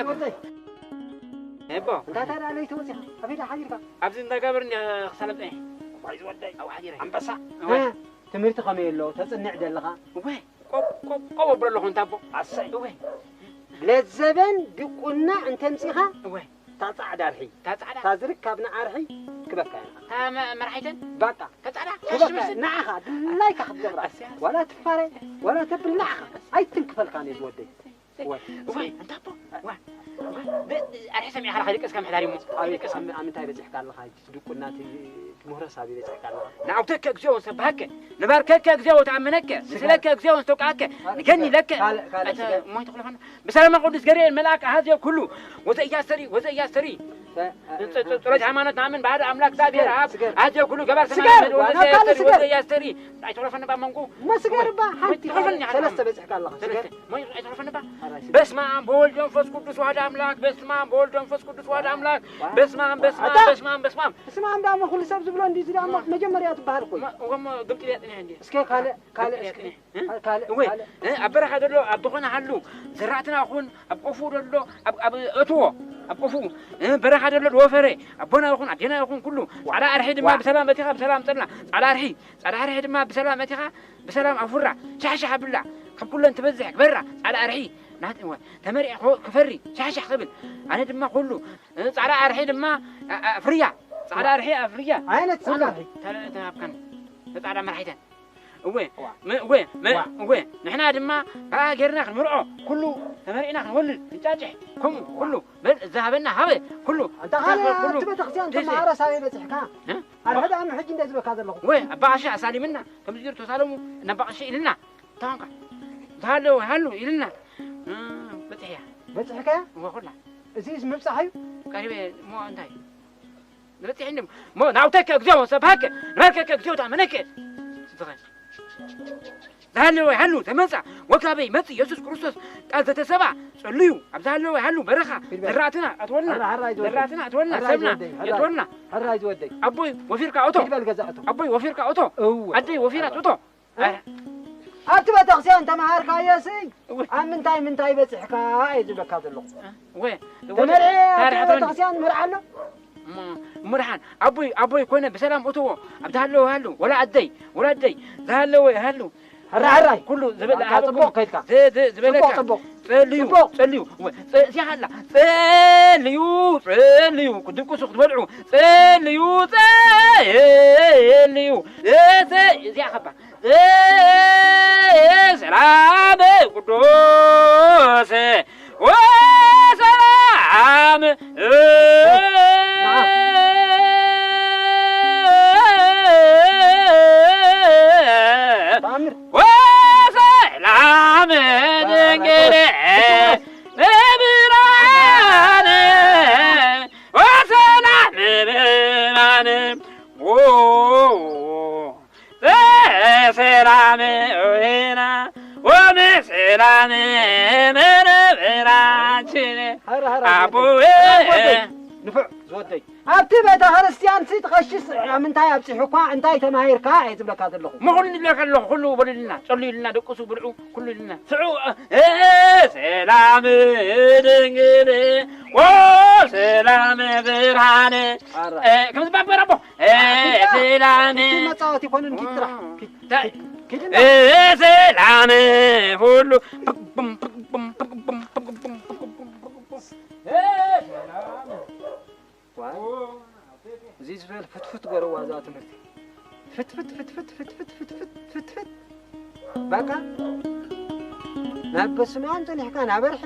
ወደይ፣ እቦ። እንታይ ታዲያ ለይቲ ወፂኻ? ኣበይ ደኣ ሓዲርካ? ኣብዚ እንዳጋብር እንዲያ ክሳለጥ እየ። ዋይ ዝወደይ። ኣብኡ ሓዲረ። ኣንበሳ። እወ። እ፣ ትምህርቲ ከመይ ኣሎ? ተፅንዕ ደለኻ? እወ። ቆብ፣ ቆብ፣ ቆብ ኣብሎ ኣለኹ እንታ ኣቦ። ኣሰይ። እወ። ለዘበን ድቁና እንተምፂኻ፣ እወ። እታ ፃዕዳ ኣርሒ። እታ ፃዕዳ? እታ ዝርካብና ኣርሒ ክበካ እያ። እታ መ-፣ መርሓይተን? ባቃ። እታ ፃዕዳ? ክበካ ሻሽ እያ። ትመስል? ንዓኻ፣ ድላይካ ክትገብራ። ኣስያ፣ ኣስያ። ዋላ ትፋረ፣ ዋላ ተብል ንዓኻ። ኣይትንክፈልካን እዩ ዝወደይ። እወ። እወ፣ እንታ ኣቦ፣ እወ፣ እወ፣ ብ-፣ ብ-፣ ኣርሒ ሰሚዕካ ኸይደቀስካ ምሕዳር እሞ። ኣበይ፣ ከይደቀስካ። ኣብ፣ ኣብ ምንታይ በጺሕካ ኣለኻ? ሕጂ ድቁና እቲ፣ እቲ ምህሮስ ኣበይ በጺሕካ ኣለኻ? ነዓውተከ እግዚኣብሔር ወሰብሐከ፣ ንባርከከ እግዚኣብሔር ወተኣምነከ፣ ንስእለከ እግዚኣብሔር ወስተውቅዐከ፣ ንገኒ ለከ። ካልእ፣ ካልእ፣ ኣተ ስገድ። እሞ ይትኽለፈና። ብሰላማ ቅዱስ ገብርኤል መልኣክ ኣሃዜ ኩሉ፣ ወዘኢያስተሪ፣ ወዘኢያስተሪ። ጸ-፣ ጸ-፣ ጸ-፣ ጸሎት ሃይማኖት ናምን ብሓደ ኣምላክ እግዚኣብሔር ስገድ፣ ኣብ ስገድ። ኣሃዜ ኩሉ ገባር ስገድ፣ ሰማይ ምድሪ ዋና ካልእ ወዘኢያስተሪ፣ ስገድ። ወዘኢያስተሪ። ኣይትኽለፈኒ እባ መንቁ። እሞ ስገድ እባ፣ ሓንቲ፣ ሰለስተ በጺሕካ ኣለኻ፣ ስገድ። ሰለስተ። እሞ ኣይትኽለፈኒ እባ። ኣራይ ስገድ። በስመ ኣብ ወወልድ ወመንፈስ ቅዱስ ዋሕድ ኣምላክ። በስመ ኣብ ወወልድ ወመንፈስ ቅዱስ ዋሕድ ኣምላክ። ዋ። በስመ ኣብ፣ በስመ ኣብ፣ ኣታ። በስመ ኣብ፣ በስመ ኣብ። እስማ፣ እንዳ እሞ ኩሉ ሰብ ዝብሎ እንዲ፣ እዚ ደኣ እሞ ዋ። መጀመርያ ትበሃል እኮ እዩ። እሞ፣ እሞ ግምጥል እያ ጽኒሕ እንዲ። እስከ ካልእ፣ ካልእ ግምጥል እስከ። እያ ጽኒሕ። እ? ካልእ፣ እወ፣ ካልእ። እ፣ ኣብ በረኻ ዘሎ ኣብ ዝኾነ ሃሉ፣ ዘራእትና ይኹን፣ ኣብ ቆፉ ዘሎ፣ ኣብ፣ ኣብ እትዎ፣ ኣብ ቆፉ፣ እ፣ በረኻ ዘሎ ዝወፈረ፣ ኣቦና ይኹን፣ ኣዴና ይኹን፣ ኩሉ፣ ዋ። ጻዕዳ ኣርሒ ድማ ዋ። ብሰላም ኣቲኻ፣ ብሰላም ጸላ። ጻዕዳ ኣርሒ፣ ጻዕዳ ኣርሒ ድማ ብሰላም ኣቲኻ፣ ብሰላም ኣፉራ፣ ሻሕሻሕ ኣብላ፣ ካብ ኩለን ትበዝሕ፣ ክበራ፣ ጻዕዳ ኣርሒ፣ ናት-፣ እወ፣ ተመሪዐ ክወ-፣ ክፈሪ፣ ሻሕሻሕ ክብል። ኣነ ድማ ኩሉ፣ እ፣ ጻዕዳ ኣርሒ ድማ፣ ኣ-፣ ኣ-፣ ኣፍርያ፣ ጻዕዳ ኣርሒ ኣፍርያ። ዓይነት ኩሉ ጻዕዳ ኣርሒ። ተረ-፣ ተሃብካኒ። ጻዕዳ መርሒተን። እወ፣ ዋ። ም-፣ እወ፣ መ-፣ ዋ። እወ፣ ንሕና ድማ ብኣ ጌርና ክንምርዖ፣ ኩሉ ተመሪዕና ክንወልድ፣ ክንጫጭሕ፣ ከምኡ ዋ። ኩሉ በል፣ ዝሃበና ሃበ፣ ኩሉ ኣንታ ካልእ ኩሉ ኣብቲ ቤተክርስትያን ሒዘ። ተመሃሮ ሳበይ በጺሕካ? እ? ኣነ ሕጂ፣ ኣነ ሕጂ እንደ ዝበካ ዘለኹ። እወ፣ ኣባ ቀሺ ኣሳሊምና፣ ከምዚ ገይሩ ተሳለሙ፣ ናብ ኣባ ቀሺ ኢልና፣ እንታይ ኾንካ? ተሃለወ ሃሉ ኢልና፣ እ፣ በጺሕያ። በጺሕካያ? እወ፣ ኩላ። እዚስ ምብጻሕ እዩ? ቀሪበ እሞ እንታይ? ንበጽሕ እንድም። እሞ ናውተከ እግዚኦ ሰብሃከ፣ ንባርከከ እግዚኦ ታመነከ። ስብኸ። ዝሃለወ ሃሉ ተመጻ፣ ወካበይ መጽእ የሱስ ክርስቶስ ቃል ዘተሰባ ጸልዩ፣ ኣብ ዝሃለወ ሃሉ በረኻ፣ ሂድ በል። ዘራእትና ኣትወልና፣ ሕራ፣ ሕራ ኣይትወደይ። ዘራእትና ኣትወልና፣ ሕራ ሰብና ኣይትወደይ፣ ሕራ። የትወልና። ሕራ ኣይትወደይ። ኣቦይ ወፊርካ እቶ። ሂድ በል ገዛ እቶ። ኣቦይ ወፊርካ እቶ። እወ። ኣደይ ወፊራ ሕራ። ትእቶ። እ? ኣብቲ ቤተክርስትያን ተመሃርካዮ ሲ እወ። ኣብ ምንታይ ምንታይ በጺሕካ እየ ዝብለካ ዘለኹ። እወ። ተመርዒ ኣብቲ ታሪኽ ኣትረኒ። ቤተክርስትያን መርዓ ኣሎ? እሞ፣ እሞ ደሓን፣ ኣቦይ፣ ኣቦይ ኮነ ብሰላም እትዎ፣ ኣብ ዝሃለወ ሃሉ፣ ወላ ኣደይ፣ ወላ ኣደይ፣ ዝሃለወ ሃሉ። ሕራይ፣ ሕራይ። ኩሉ ዝበለ በቃ፣ ሃበኩም። ጽቡቕ ከይድካ። ዝ-፣ ዝ-፣ ዝበለካ። ጽቡቕ፣ ጽቡቕ። ጸልዩ፣ ጽቡቕ። ጸልዩ። ወ-፣ ጸ-፣ ሲያላ። ጸልዩ፣ ጸልዩ። ክትድቅሱ ክትበልዑ። ጸልዩ፣ ጸልዩ። እተ-፣ እዚኣ ኸባ። ሰላም ቅዱስ ወሰላም ተኣምር። ወሰላም ድንግል እብራን ወሰላም እብራን። በሰላም ሆይና ወበሰላም መረብራችን። ሀረ፣ ሀረ፣ ኣቦየ። ንፉዕ ዝወደይ። ኣብቲ ቤተ ክርስቲያን ሲ ትኸሽስ ምንታይ ኣብፂሑ እኳ እንታይ ተማሂርካ እየ ዝብለካ ዘለኹ። መኹን ይብለካ ኣለኹ፣ ኩሉ በሉልና፣ ጸሉ ኢልና፣ ደቅሱ ብልዑ፣ ኩሉ ኢልና። ስዑ፣ እ፣ ሰላም ድንግል፣ ኦ፣ ሰላም ብርሃን። ኣረ። እ፣ ከም ዝባበር ኣቦ። እ፣ ኣፍሪቃ፣ ሰላም። እቲ መጻወቲ ይኮንን ኪድ ጥራሕ። ኪድ፣ እንታይ? ኪድ፣ ኪድ እንዳ። እ፣ ሰላም ሁሉ። እ፣ ሰላም። ዋይ፣ እዚ ዝበል ፍትፍት ገርዋ እዛ ትምህርቲ። ፍትፍት፣ ፍትፍት፣ ፍትፍት። በቃ፣ ናብ በስመ ኣብ ጸኒሕካ፣ ናብ ኣርሒ፣